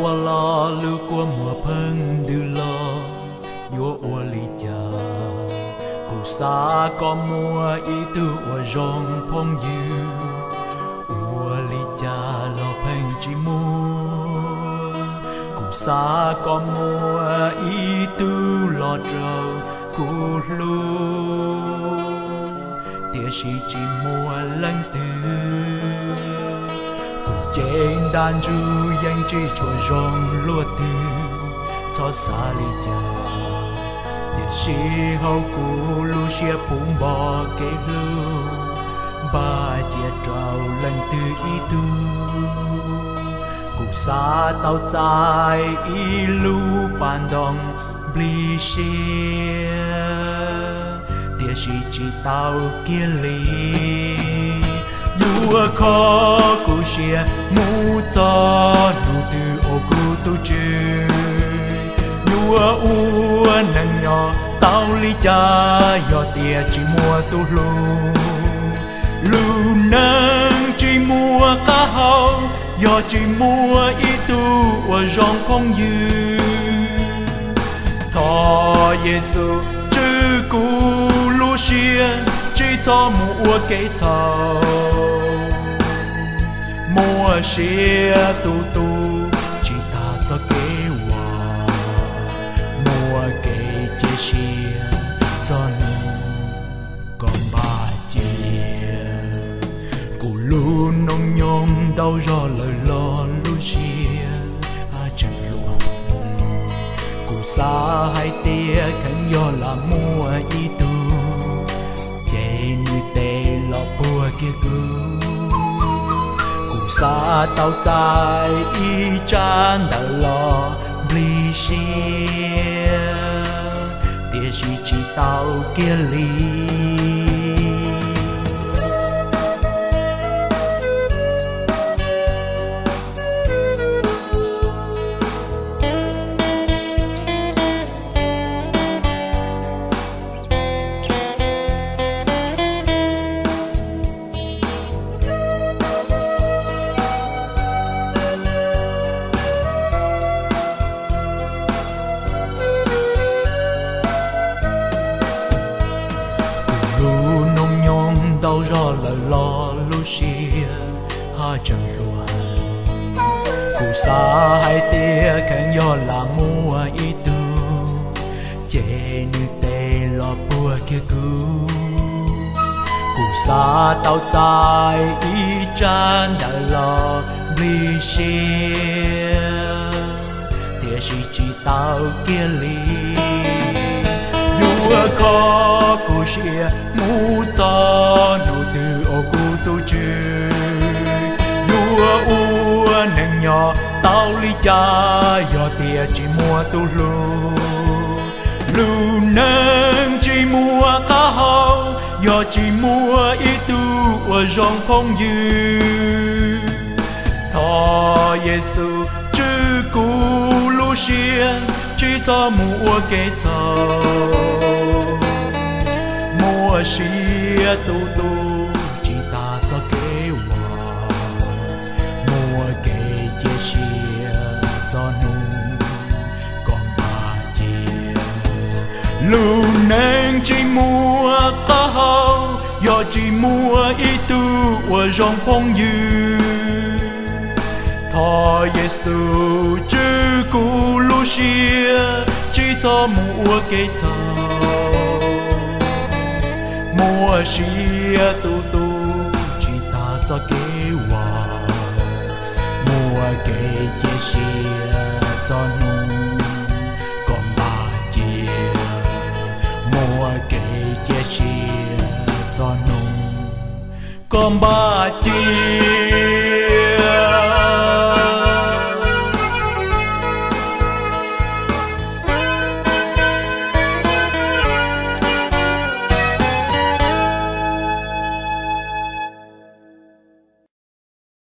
Ua lo lus kua muag pheej ntws los, yuav ua li cas? Kuv xav kom muaj ib tug uas zoo phooj ywg, ua li cas los pheej tsis muaj. Kuv xav kom muaj ib tug los raws kuv hlub, tiam sis tsis muaj leej twg. Kuv cev ntaj ntsug yeej tsis tshua zoo luaj twg, txhob xav li cas, tiam sis hauv kuv lub siab puv npo kev hlub, npaj cia rau leej twg ib tug. Kuv xav tau txais ib lub pas ntoo nplig siab, tiam sis tsis tau kiag li. Yuav kho kuv siab mus txog hnub twg ua kuv tus tswv? Yuav ua neeg nyob tau li cas yog tias tsis muaj tus hlub? Lub neej tsis muaj qab hau yog tsis muaj ib tug uas zoo phooj ywg. Thov Yexus tswj kuv lub siab, tsis txhob mus ua kev txhaum. Muaj sia tus tu, tsis tas txoj kev uas, muaj kev cia siab txog hnub koj npaj cia. Kuv lub hnub nyoog ntau zog lawm los lub siab tseem hluas. Kuv xav hais tias kheev yog lam muaj ib tug, ces nws tes los puag kiag kuv. Kuv xav tau txais ib tsab ntawv los nplig siab, tiam sis tsis tau kiag li. Kuv lub hnub nyoog ntau zog lawm los lub siab tseem hluas. Kuv xav hais tias kheev yog lam muaj ib tug, ces nws tes los puag kiag kuv. Kuv xav tau txais ib tsab ntawv los nplig siab, tiam sis tsis tau kiag li. Yuav kho kuv siab mus txog hnub twg ua kuv tus tswv? Yuav ua neeg nyob tau li cas yog tias tsis muaj tus hlub? Lub neej tsis muaj qab hau yog tsis muaj ib tug uas zoo phooj ywg. Thov Yexus tswj kuv lub siab, tsis txhob mus ua kev txhaum. Muaj sia tus tu, tsis tas txoj kev uas, muaj kev cia siab txog hnub koj npaj cia. Lub neej tsis muaj qab hau yog tsis muaj ib tug uas zoo phooj ywg. Thov Yexus tswj kuv lub siab, tsis txhob mus ua kev txhaum. Muaj sia tus tu, tsis tas txoj kev uas, muaj kev cia siab txog hnub koj npaj cia. Muaj kev cia siab txog hnub koj npaj cia.